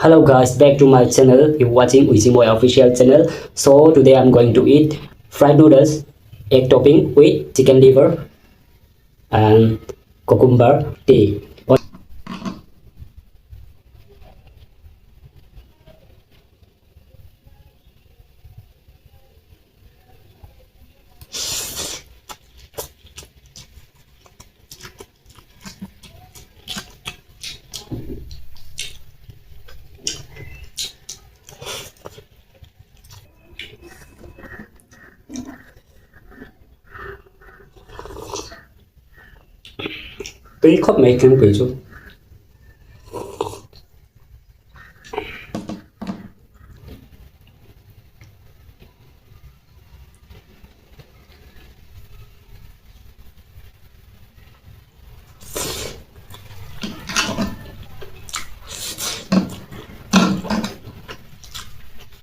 Hello guys, back to my channel. You're watching Uizimawi official channel. So today I'm going to eat fried noodles, egg topping with chicken liver and cucumber tea. Tui khawp mai thlengpui chu.